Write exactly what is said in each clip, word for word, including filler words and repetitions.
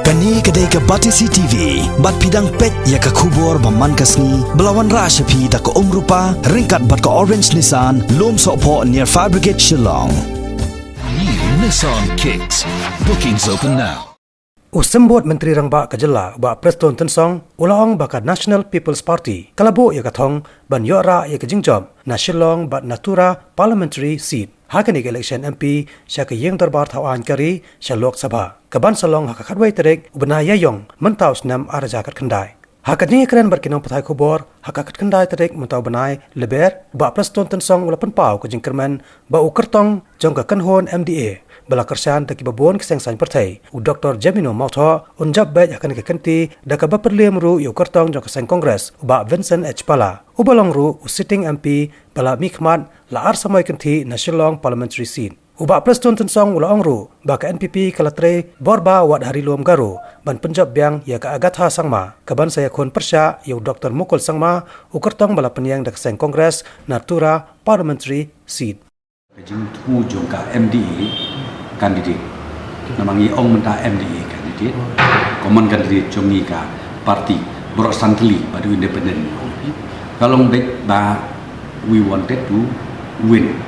Kane ka dei ka Batesi T V, bad phi dang peit ïa ka khubor ba man ka sngi, ba la wanrah sha phi da ka Umrupa, ryngkat bad ka Orange Nissan, Lumsohphoh near Fire Brigade Shillong. New Nissan Kicks. Bookings open now. U Symbud Myntri Rangbah ka Jylla, Bah Prestone Tynsong, u la ong ba ka National People's Party ka la buh ïa ka thong ban ïoh rah ïa ka jingjop na Shillong bad na Tura Parliamentary Seat ha kane ka election M P sha ka Ïing Dorbar Thaw Aiñ ka ri, sha Lok Sabha, ka ban sa long ha ka khatwei tarik u bnai Ïaïong mynta u snem ar hajar khatkhyndai. Ha ka jingïakren bad ki nongpathai khubor ha ka khatkhyndai tarik mynta u bnai Lber, Bah Prestone Tynsong u la pynpaw ka jingkyrmen ba u kyrtong jong ka kynhun M D A ba la kyrshan da kiba bun ki seng saiñ pyrthei, u Doktor Jemino Mawthoh, un jop beit ha kane ka kynti, da kaba pyrliem ruh ïa u kyrtong jong ka seng Congress, u Bah Vincent H Pala, uba long ruh u sitting M P ba la mihkhmat la ar samoi kynthih na Shillong Parliamentary Seat. U Bah Prestone Tynsong u la ong ruh ba ka N P P ka la trei bor bha wat ha Ri Lum Garo ban pynjop biang ïa ka Agatha Sangma, ka ban sa ïakhun pyrshah ïa u Doktor Mukul Sangma, u kyrtong ba la pynïeng da ka seng Congress na Tura Parliamentary Seat. Ka jingthmu jong ka M D A candidate. Namar ngi ong mynta M D A candidate. Common candidate jong ngi ka party. Baroh san tylli bad u independent. Ka long beit ba we wanted to win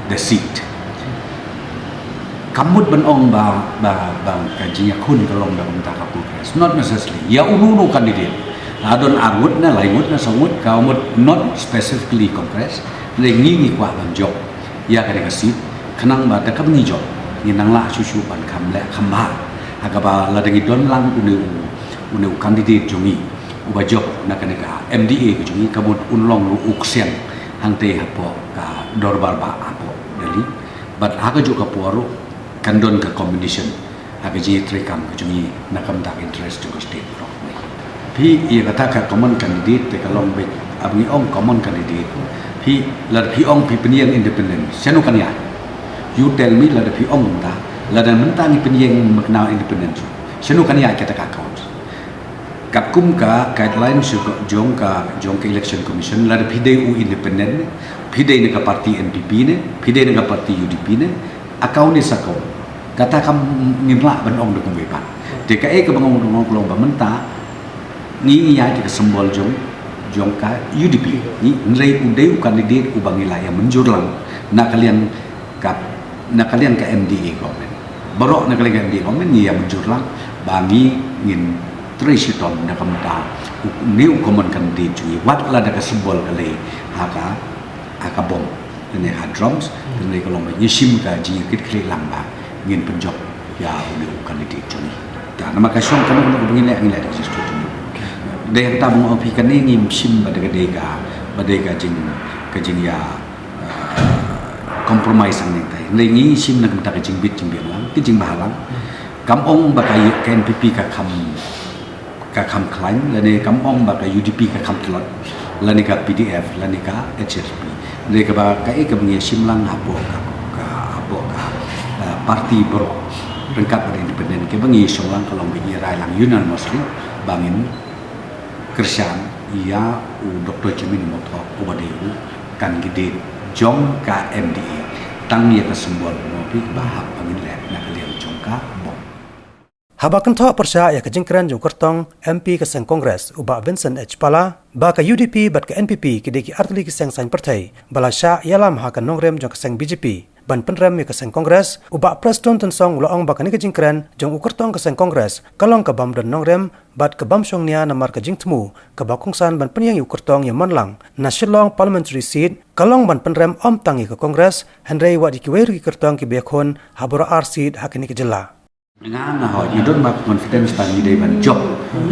the seat. Kam mut ban ong ba, ba, ba ka jingïakhun ka long da kumta ka Congress. Not necessarily. Ïa uno uno candidate. La don ar ngut ne, lai ngut ne, saw ngut, ka mut not specifically Congress. Hynrei ngi ngi kwah ban jop ïa kane ka seat, khnang ba da kaba ngi jop, ngin nang lah shuh shuh ban kham leh kham bha. Ha kaba lada ngi don lang une u, une u candidate jong ngi uba jop na kane ka M D A ka jong ngi, ka mut un long ruh u ksiang hangtei hapoh ka dorbar bah hapoh Delhi. Bad ha kajuh ka por ruh kan don ka combination ha ka jingïatreilang ka jong ngi na ka bynta ka interest jong ka state baroh kawei. Phi ïa kata ka common candidate te ka long beit, haba ngi ong common candidate, phi, lada phi ong phi pynïeng independent, shano kan ïaid? You tell me, lada phi ong mynta, lada mynta ngi pynïeng makna independent, shano kan ïaid kata ka account? Katkum ka guidelines jong ka, jong ka Election Commission, lada phi dei u independent, phi dei na ka party N P P ne, phi dei na ka party U D P ne, account is account. Kata kam ngim lah ban ong da kumwei pat. Te kaei kaba nga ong, ong, ong ba mynta ngi, ngi ïaid da ka symbol jong, jong ka U D P. Ngi, hynrei u dei u candidate uba ngi la ïa mynjur lang na ka liang ka, na ka liang ka M D A government. Baroh na ka liang ka M D A government ngi ïa mynjur lang ba ngi ngin trei shitom na ka bynta une u common candidate jong ngi, wat la da ka symbol ka lei ha ka, ha ka bom, ne ha drums, ne ka long ba ngi shim ka jingkitkhlieh lang ba ngin pynjop ïa une u candidate jong ngi. Ta namar ka shong kano kano kaba ngi leh, ngi leh da ka jingstad jong ngi. Dei hangta ba nga ong phi kane ngim shim ba da ka dei ka, ba dei ka jing, ka jingïa, ah, compromise hangne hangtai. Hynrei ngi shim na ka bynta ka jingbit jingbiang lang, ka jingbhalang. Kam ong ba ka, ka N P P ka kham, ka kham khlaiñ, lane kam ong ba ka U D P ka kham tlot, lane ka P D F, lane ka H S P. Hynrei kaba, kaei kaba ngi shim lang hapoh ka, ka, hapoh ka, eh, party baroh ryngkat bad independent, kaba ngi shong lang ka long ba ngi rai lang unanimously ba ngin kyrshan ïa u Doktor Jemino Mawthoh uba dei u candidate jong ka M D A. Tang ïa ka symbol mo phi ba hap ba ngin leh na ka liang jong ka bom. Haba kynthoh pyrshah ïa ka jingkren jong u kyrtong M P ka seng Congress, u Bah Vincent H Pala, ba ka U D P bad ka N P P ki dei ki artylli ki seng saiñ pyrthei ba la shah ïalam ha ka nongrim jong ka seng B J P ban pynrem ïa ka seng Congress, u Bah Prestone Tynsong u la ong ba kane ka jingkren jong u kyrtong ka seng Congress ka long ka bym don nongrim bad ka bym shongnia, namar ka jingthmu kaba kongsan ban pynïeng ïa u kyrtong ïa man lang na Shillong Parliamentary Seat ka long ban pynrem ym tang ïa ka Congress, hynrei wat ïa kiwei ruh ki kyrtong kiba ïakhun ha baroh ar seat ha kane ka jylla. Nga, nga hoi, ngi don ba confidence ba ngi dei ban jop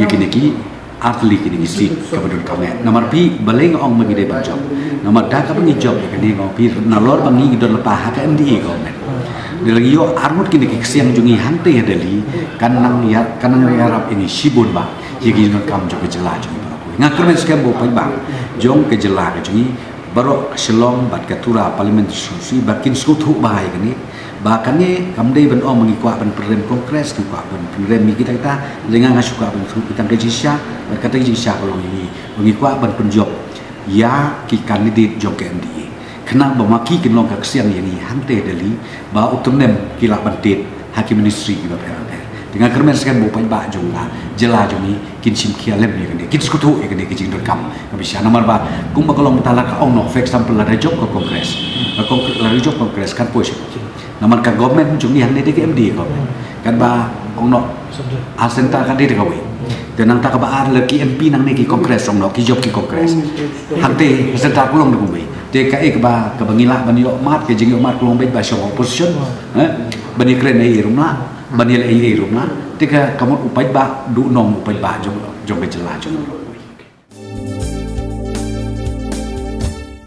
ïa kine ki artylli kine ki seat kaba donkam eh. Namar phi, balei nga ong ba ngi dei ban jop? Namar da kaba ngi jop ïa kane, nga ong phi, nalor ba ngi, ngi don lypa ha ka M D A government. Dei la ngi ïoh arngut kine ki ksiang jong ngi hangtei ha Delhi, kan nang ïa, kan nang ïarap ïa ngi shibun bha ïa ki jingdonkam jong ka jylla jong ngi baroh kawei. Nga kyrmen skhem ba u paidbah jong ka jylla ka jong ngi baroh, ka Shillong bad ka Tura Parliament, sngewsih ba kin sngewthuh bha ïa kane. Ba kane kam dei ban ong ba ngi kwah ban pynrem Congress, ngi kwah ban pynrem ïa kita kita, hynrei nga, nga shu kwah ban shu, kita ki jingshisha, bad kata ki jingshisha ka long ïa ngi ba ngi kwah ban pynjop ïa ki candidate jong ka M D A. Khnang ba ma ki kin long ka ksiang ïa ngi hangtei ha Delhi, ba u tymmen ki lah ban tied ha ki ministry kiba pher bapher. Te nga kyrmen shisien ba u paidbah jong ka jylla jong ngi kin shim khia lem ïa kane, kin sngewthuh ïa kane ka jingdonkam ka bishar. Namar ba kumba ka long mynta, la ka ong noh, for example, lada jop ka Congress, ka Cong-, lada jop Congress kan poi sha. Namar ka government jong ngi hangne dei ka M D A government. Katba ong noh, ha centre kan dei da kawei. Te nangta kaba ar, la ki M P nangne ki Congress ong noh, ki jop ki Congress. Hangta ha centre ka long da kumwei. Te kaei kaba, kaba ngi lah ban ïoh mad, ka jingïoh mad ka long beit ba shong opposition, eh, ban ïakren ei ei ruh ym lah, ban ïaleh ei ei ruh ym lah. Te ka, ka mut u paidbah, duh nong u paidbah jong, jong ka jylla jong ngi.